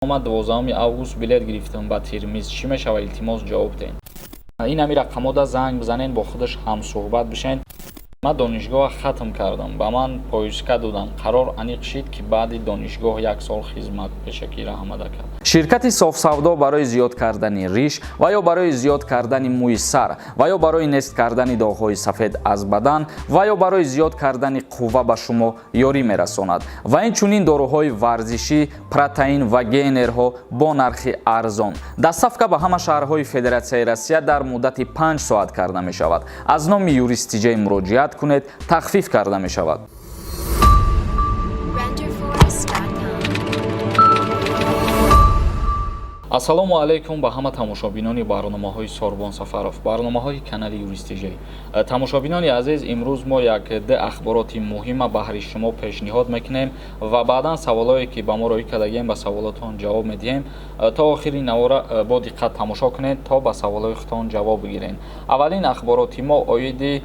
Ман 12 август билет гирифтам ба Термиз. Чӣ мешавад? Илтимос, ҷавоб диҳед. Ин ҳами рақамода занг бизанед, бо худаш ҳамсӯҳбат бишед. Ман донишгоҳ хатм кардам, ба ман повестка доданд. Қарор аниқ шид, ки баъди донишгоҳ як сол хизмат. Пешакӣ раҳмат, ака. Ширкати Софсавдо барои зиёд кардани риш ва ё барои зиёд кардани мӯи сар ва ё барои нест кардани доғҳои сафед аз бадан ва ё барои зиёд кардани қувва ба шумо ёрӣ мерасонад ва инчунин доруҳои варзишӣ, протеин ва гейнерҳо бо нархи арзон. Доставка ба ҳама шаҳрҳои Федератсияи Россия дар муддати 5 соат карда мешавад. Аз номи Юристиҷей муроҷиат кунед, тахфиф карда мешавад. Renderforest.com. Ассалому алайкум ба ҳама тамошобинони барномаҳои Сорбон Сафаров, барномаҳои канали Юристиҷей. Тамошобинони азиз, имрӯз мо як ду ахбороти муҳима баҳри шумо пешниҳод мекунем ва баъдан саволое, ки ба мо роҳӣ кардагием, ба саволотон ҷавоб медиҳем. То охири навора бо диққат тамошо кунед, то ба саволҳои худтон ҷавоб бигиред. Аввалин ахбороти мо оиди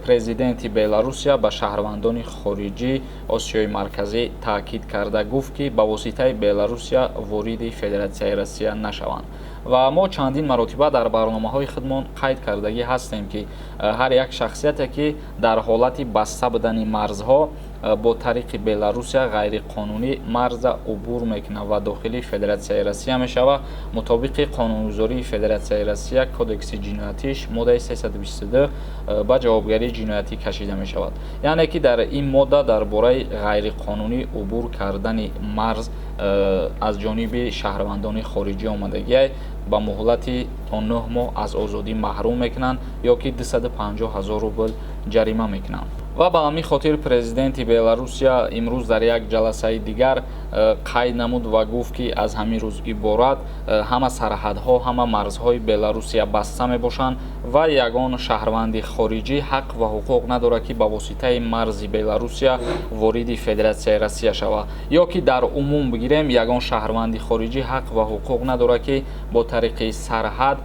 президенти Беларусия ба шаҳрвандони хориҷӣ Осиёи Марказӣ таъкид карда гуфт, ки ба воситаи Беларусия вориди Федератсияи Россия нашаванд. Ва мо чандин маротиба дар барномаҳои худмон қайд кардагӣ ҳастем, ки ҳар як шахсияте, ки дар ҳолати баста будани марзҳо бо тариқи Беларусия ғайриқонунӣ марза убур мекунад ва дохили Федератсияи Россия мешавад, мутобиқи қонунгузории Федератсияи Россия, Кодекси ҷиноятиш, моддаи 322, ба ҷавобгарии ҷиноятӣ кашида мешавад. Яъне ки дар ин модда дар бораи ғайриқонунӣ убур кардани марз аз ҷониби шаҳрвандони хориҷӣ омадагиай, ба муҳлати то 9 моҳ аз озодӣ маҳрум мекунанд ё ки 250 ҳазор рубл ҷарима мекунанд. Ва ба ҳамин хотир президенти Беларусия имрӯз дар як ҷаласаи дигар қайд намуд ва гуфт, ки аз ҳамин рӯз иборат ҳама сарҳадҳо, ҳама марзҳои Беларусия баста мебошанд ва ягон шаҳрванди хориҷӣ ҳақ ва ҳуқуқ надорад, ки ба воситаи марзи Беларусия вориди Федератсияи Россия шавад, ё ки дар умум бигирем, ягон шаҳрванди хориҷӣ ҳақ ва ҳуқуқ надорад, ки бо тариқи сарҳад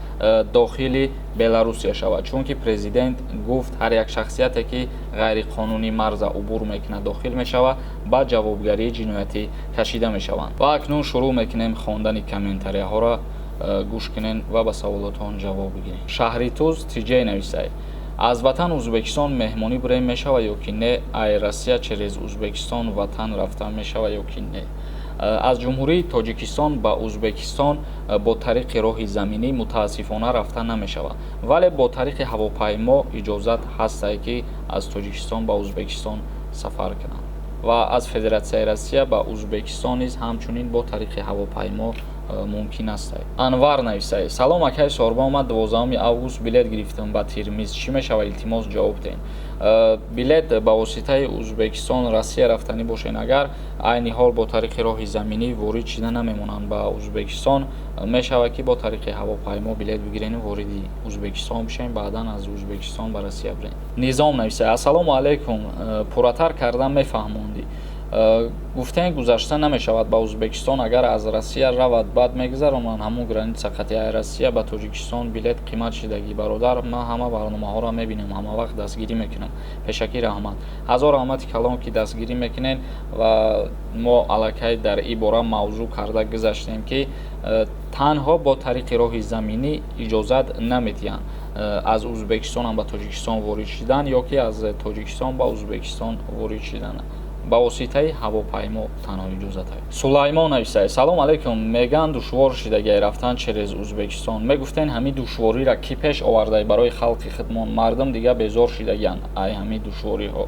дохили Беларусия шавад. Чунки президент гуфт, ҳар як шахсияте, ки ғайриқонунӣ марза убур мекунад, дохил мешавад, ба ҷавобгарии ҷиноятӣ кашида мешаванд. Ва акнун шурӯъ мекунем хондани комментарияҳоро. Гӯш кунен ва ба саволотон ҷавоб бигирем. Шаҳри Туз Тиҷей нависай: аз ватан Узбекистон меҳмонӣ бирем, мешава ё ки не? Ай Россия через Узбекистон ватан рафта мешава ё ки не? Аз Ҷумҳурии Тоҷикистон ба Узбекистон бо тариқи роҳи заминӣ, мутаассифона, рафта намешавад, вале бо тариқи ҳавопаймо иҷозат ҳастае, ки аз Тоҷикистон ба Узбекистон сафар кунанд ва аз Федератсияи Россия ба Узбекистон низ ҳамчунин бо тариқи ҳавопаймо мумкин аст. Анвар нависай: салом, акаи Сорбон, ман 12 август билет гирифтам ба Термиз. Чӣ мешавад? Илтимос, ҷавоб диҳед. Билет ба воситаи Узбекистон Россия рафтанӣ бошед, агар айни ҳол бо тариқи роҳи заминӣ ворид шида намемонанд ба Узбекистон, мешавад, ки бо тариқи ҳавопаймо билет бигирен, вориди Узбекистон бишем, баъдан аз Узбекистон ба Россия бирем. Низом нависай: ассалому алайкум, пурратар кардан мефаҳмондӣ. Гуфтем, гузашта намешавад ба Узбекистон, агар аз Россия равад, баъд мегузаронанд ҳамун граница қати. Россия ба Тоҷикистон билет қимат шидагӣ. Бародар, ман ҳама барномаҳоро мебинам, ҳама вақт дастгирӣ мекунам. Пешакӣ раҳмат, ҳазор раҳмати калом, ки дастгирӣ мекунед. Ва мо аллакай дар ин бора мавзӯъ карда гузаштем, ки танҳо бо тариқи роҳи заминӣ иҷозат намедиҳанд аз Узбекистонам ба Тоҷикистон ворид шидан ё ки аз Тоҷикистон ба Узбекистон ворид шидан. Ба воситаи ҳавопаймо танҳо иҷозат. Сулаймон нависай: салом алайкум, меган, душвор шидагиай рафтан через Узбекистон. Мегуфтен, ҳамин душвориро кӣ пеш овардай барои халқи худмон? Мардум дига безор шидагиянд ай ҳамин душвориҳо.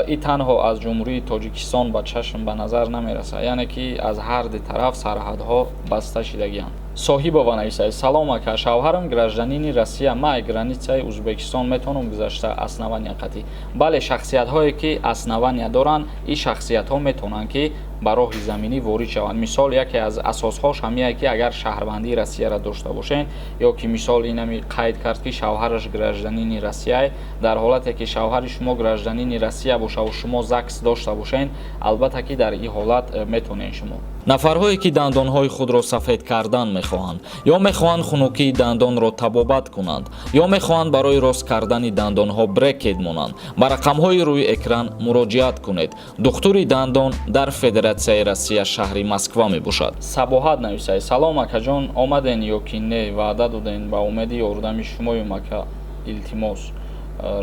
И танҳо аз Ҷумҳурии Тоҷикистон ба чашм ба назар намерасад, яъне ки аз ҳар ду тараф сарҳадҳо баста шидагиянд. Соҳибова нависай: салом, ака, шавҳарам гражданини Россия, ман ай границаи Узбекистон метавонам гузашта основания қатӣ? Бале, шахсиятҳое, ки основания доранд, ин шахсиятҳо метавонанд, ки ба роҳи заминӣ ворид шаванд. Мисол, яке аз асосҳош ҳамие, ки агар шаҳрвандии Россияро дошта бошед, ё ки мисол инами қайд кард, ки шавҳараш гражданини Россия. Дар ҳолате ки шавҳари шумо гражданини Россия бошаву шумо ЗАГС дошта бошед, албатта ки дар ин ҳолат метавонед шумо. Нафарҳое, ки дандонҳои худро сафед кардан мехоҳанд, ё мехоҳанд хунукии дандонро табобат кунанд, ё мехоҳанд барои рост кардани дандонҳо брекет монанд, ба рақамҳои рӯи экран муроҷиат кунед. Духтури дандон дар Федератсияи Россия, шаҳри Москва мебошад. Сабоҳат нависай: «Салом, акаҷон, омаден ё ки не? Ваъда доден, ба умеди ёрдами шумоюм, ака, илтимос».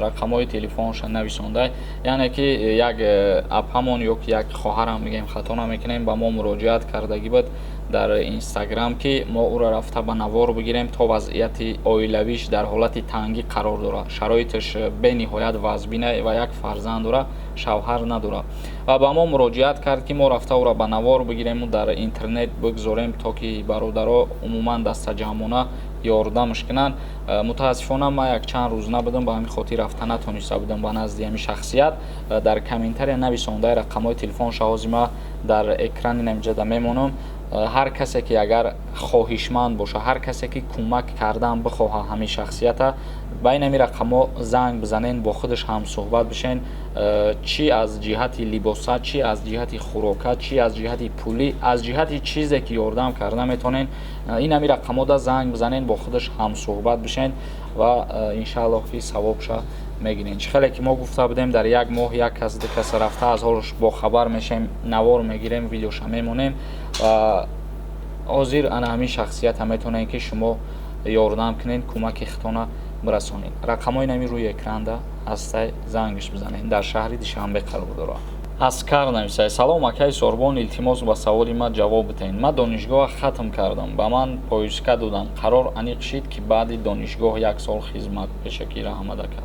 Рақамҳои телефонша нависонда, яъне ки як апамон ё ки як хоҳарам мегӯем, хато намекунем, ба мо муроҷиат кардагӣ буд дар Инстаграм, ки мо ӯро рафта ба навор бигирем, то вазъияти оилавиш дар ҳолати тангӣ қарор дорад, шароиташ бениҳоят вазбина ва як фарзанд дора, шавҳар надорад, ва ба мо муроҷиат кард, ки мо рафта ӯро ба навор бигирему дар интернет бигзорем, то ки бародаро умуман дастаҷамъона ёрдамш кунанд. Мутаассифона, ман якчанд рӯз набудам, ба ҳамин хотир рафта натониста будам ба назди ҳамин шахсият. Дар комментария нависондаи рақамҳои телефонша, ҳозир ма дар экрани намиҷада мемонам. Ҳар касе ки агар хоҳишманд боша, ҳар касе ки кӯмак кардан бихоҳа ҳамин шахсията, ба ин ҳамин рақамҳо занг бизанен, бо худаш ҳамсӯҳбат бишен. Чӣ аз ҷиҳати либоса, чӣ аз ҷиҳати хӯрока, чӣ аз ҷиҳати пулӣ, аз ҷиҳати чизе ки ёрдам карда метавонен, ин ҳамин рақамҳода занг бизанен, бо худаш ҳамсӯҳбат бишен ва иншааллоҳ, ки савобша мегирен. Чӣ хеле ки мо гуфта будем, дар як моҳ як кас, ду кас рафта аз ҳолаш бохабар мешем, навор мегирем, видеоша мемонем. Ва ҳозир ана ҳамин шахсията метавонем, ки шумо ёрдам кунед, кӯмаки худтона бирасонед. Рақамҳои нами рӯи экранда ҳастай, зангш бизанед. Дар шаҳри Душанбе қарор дорад. Аскар нависай: «Салом, акаи Сорбон, илтимос, ба саволи ман ҷавоб битаҳед. Ман донишгоҳ хатм кардам, ба ман повестка доданд, қарор аниқ шид, ки баъди донишгоҳ як сол хизмат. Пешакӣ раҳмат, ака».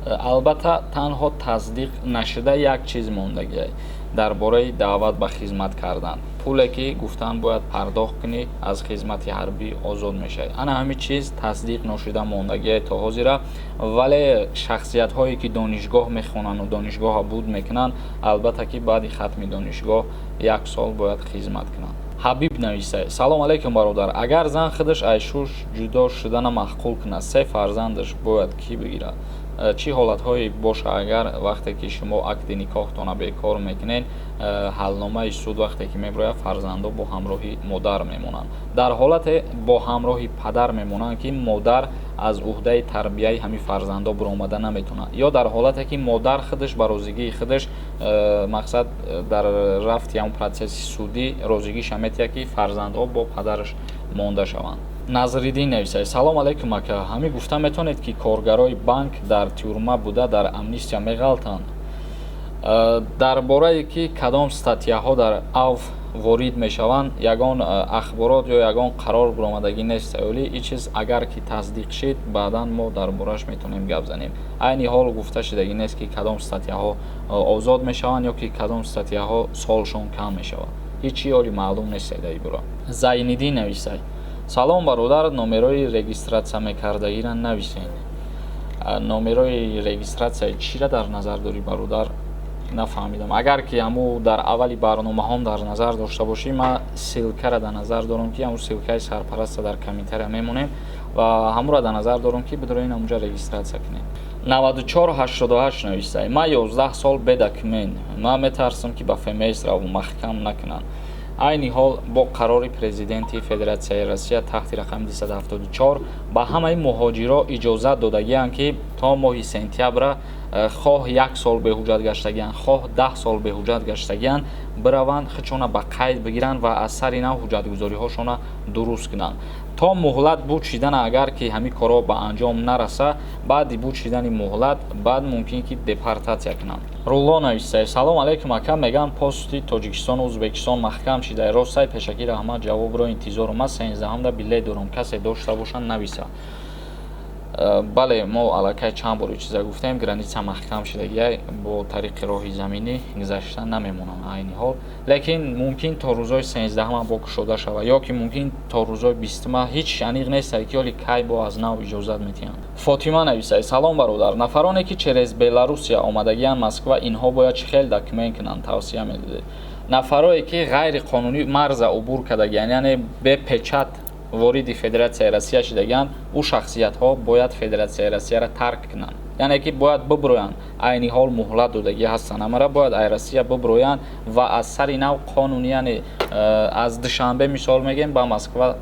Албатта, танҳо тасдиқ нашуда як чиз мондагиай дар бораи даъват ба хизмат кардан: пуле ки гуфтан бояд пардохт кунӣ, аз хизмати ҳарбӣ озод мешавӣ. Ана ҳамин чиз тасдиқ ношуда мондагиай то ҳозира, вале шахсиятҳое ки донишгоҳ мехонанду донишгоҳа буд мекунанд, албатта ки баъди хатми донишгоҳ як сол бояд хизмат кунанд. Ҳабиб нависай: «Салом алейкум, бародар. Агар зан худаш айшуш ҷудо шудана маъқул кунад, се фарзандаш бояд кӣ бигирад?» Чӣ ҳолатҳое боша, агар вақте ки шумо акди никоҳтона бекор мекунед, ҳалномаи суд вақте ки мебирояд, фарзандо бо ҳамроҳи модар мемонанд. Дар ҳолате бо ҳамроҳи падар мемонанд, ки модар аз уҳдаи тарбияи ҳамин фарзандо биромада наметавонад, ё дар ҳолате ки модар худаш ба розигии худаш, мақсад, дар рафти ҳамн процесси судӣ розигиша метиҳад, ки фарзандҳо бо падараш монда шаванд. Назриддин нависад: «Салом алейкум, ака. Ҳамин гуфта метавонед, ки коргарои банк дар тюрьма буда дар амнистия меғалтанд?» Дар борае ки кадом статьяҳо дар АВ ворид мешаванд, ягон ахборот ё ягон қарор биромадагӣ нест. Оли ин чиз агар ки тасдиқ шид, баъдан мо дар борааш метавонем гап занем. Айни ҳол гуфта шудагӣ нест, ки кадом статьяҳо озод мешаванд ё ки кадом статьяҳо солшон кам мешавад. Ҳеҷ чи оли маълум нест дар ин бора. Зайниддин нависад: «Салом, бародар, номерои регистратсия мекардагиро нависед». Номерои регистратсияи чиро дар назар дорӣ, бародар, нафаҳмидам. Агар ки ҳаму дар аввали барномаҳом дар назар дошта бошӣ, ман ссылкаро дар назар дорам, ки ҳамун ссылкаи сарпараста дар комментария мемонем ва ҳамуро дар назар дорам, ки бидорен ҳамунҷа регистратсия кунем. 9488 нависай: «Ман 11 сол бе документ, ман метарсам, ки ба ФМС раву маҳкам накунанд». Айни ҳол бо қарори президенти Федератсияи Россия таҳти рақами 274 ба ҳамаи муҳоҷиро иҷозат додагианд, ки то моҳи сентябра, хоҳ як сол беҳуҷҷат гаштагианд, хоҳ 10 сол беҳуҷҷат гаштагианд, бираванд, худшона ба қайд бигиранд ва аз сари нав ҳуҷҷатгузориҳошона дуруст кунанд. То муҳлат буд шидана, агар ки ҳамин корҳо ба анҷом нараса, баъди буд шидани муҳлат баъд мумкин ки депортатсия кунанд. Рулло нависай: «Салом алейкум, ака. Мегӯянд, пости Тоҷикистону Ӯзбекистон маҳкам шидай, ростай? Пешакӣ раҳмат, ҷавобро интизорум. Ман 13-ҳамда билет дорам, касе дошта боша, нависа». Бале, мо аллакай чанд бор чиза гуфтем, граница маҳкам шидагиай, бо тариқи роҳи заминӣ гузашта намемонанд айни ҳол, лекин мумкин то рӯзои 13-ҳама бо кушода шавад ё ки мумкин то рӯзои 20-ма. Ҳеҷ аниқ нестае, ки оли кай бо аз нав иҷозат метиҳанд. Фотима нависай: «Салом, бародар. Нафароне ки через Беларусия омадагианд Москва, инҳо бояд чӣ хел документ кунанд, тавсия медодед?» Нафарое ки ғайриқонунӣ марза убур кардагианд, яъне бе печать вориди Федератсияи Россия шудагианд, ӯ шахсиятҳо бояд Федератсияи Россияро тарк кунанд, яъне ки бояд биброянд. Айни ҳол муҳлат додагӣ ҳастанд, амара бояд ай Россия биброянд ва аз сари нав қонунӣ, яъне аз Душанбе, мисол мегӯем, ба Москва.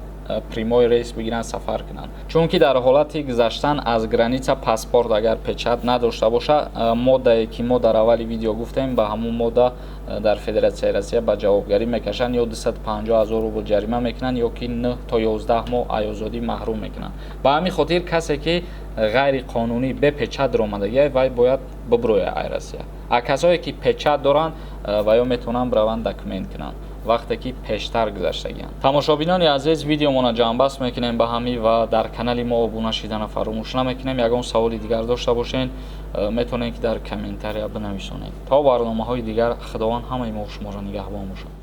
Прямой рейс бигиранд, сафар кунанд. Чунки дар ҳолати гузаштан аз граница паспорт агар печать надошта боша, моддае ки мо дар аввали видео гуфтем, ба ҳамун модда дар Федератсияи Россия ба ҷавобгарӣ мекашанд, ё 250 ҳазор рубл ҷарима мекунанд, ё ки 9 то 11 моҳ аз озодӣ маҳрум мекунанд. Ба ҳамин хотир касе ки ғайриқонунӣ бе печать даромадагия, вай бояд биброяд ай Россия. А касое ки печать доранд, ва ё метавонанд бираванд, документ кунанд, вақте ки пештар гузаштагианд. Тамошобинони азиз, видеомона ҷамъбаст мекунем ба ҳамин ва дар канали мо обуна шидана фаромӯш намекунем. Ягон саволи дигар дошта бошед, метавонед ки дар комментария бинависонед. То барномаҳои дигар, Худованд ҳамаи мо шуморо нигаҳбон бошад.